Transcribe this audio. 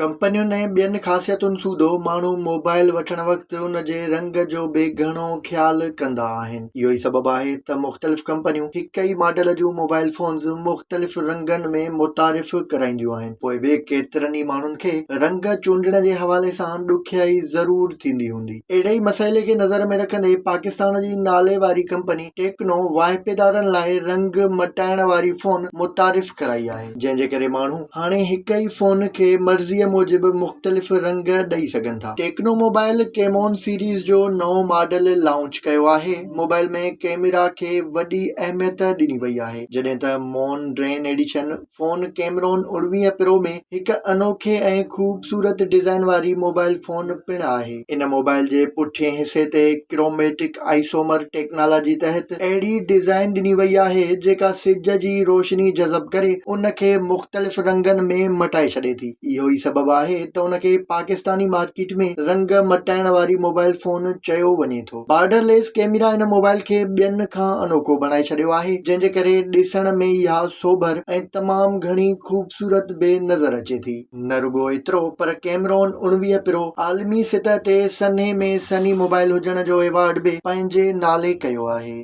ڪمپنين ۽ ٻين خاصيتن سوڌو ماڻهو موبائل وٺڻ وقت ان جي رنگ جو به گهڻو خيال ڪندا آهن. اهو ئي سبب آهي ته مختلف ڪمپنيون هڪ ئي ماڊل جون موبائل فونز مختلف رنگن ۾ متعارف ڪرائينديون آهن. پوء به ڪيترن ئي ماڻهن کي رنگ چونڊڻ جي حوالي سان ڏکيائي ضرور ٿيندي هوندي. اهڙي ئي مسئلي کي نظر ۾ رکندي پاڪستان جي نالي واري ڪمپني ٽيڪنو واهپيدارن لاء رنگ مٽائڻ واري فون متعارف ڪرائي آهي. جنهن جي ڪري ماڻهو هاڻي هڪ ئي فون کي مرضيء موجب مختلف رنگ ڏئي سگهن ٿا. ٽيڪنو موبائل ڪيمون سيريز جو نئون ماڊل لانچ ڪيو آهي. موبائل ۾ ڪيميرا کي وڏي اهميت ڏني وئي آهي، جڏهن ته مون ڊرين ايڊيشن فون ڪيمرون 19 پرو ۾ هڪ انوکي ۽ خوبصورت ڊزائن واري موبائل فون پڻ آهي. ان موبائل جي پٺئين حصي تي ڪروميٽڪ آئسومر ٽيڪنالاجي تحت اهڙي ڊزائين ڏني وئي آهي جيڪا سج جي روشني جذب ڪري ان کي مختلف رنگن ۾ مٽائي ڇڏي ٿي. اهو ئي سبب آهي ته ان کي پاڪستاني مارڪيٽ ۾ رنگ مٽائڻ واري موبائل فون چيو وڃي ٿو. بارڊر ليس ڪيميرا ان موبائل کي ٻين کان انوکو بڻائي ڇڏيو آهي جنهن جي ڪري ڏسڻ ۾ اها سوڀر ۽ تمام گهڻي خوبصورت به نظر اچي ٿي. نه رڳو ايترو پر ڪيمرون 19 پرو عالمي سطح تي سنهي ۾ سنهي موبائل هجڻ جو ايوارڊ به پنهنجي نالي ڪيو آهي.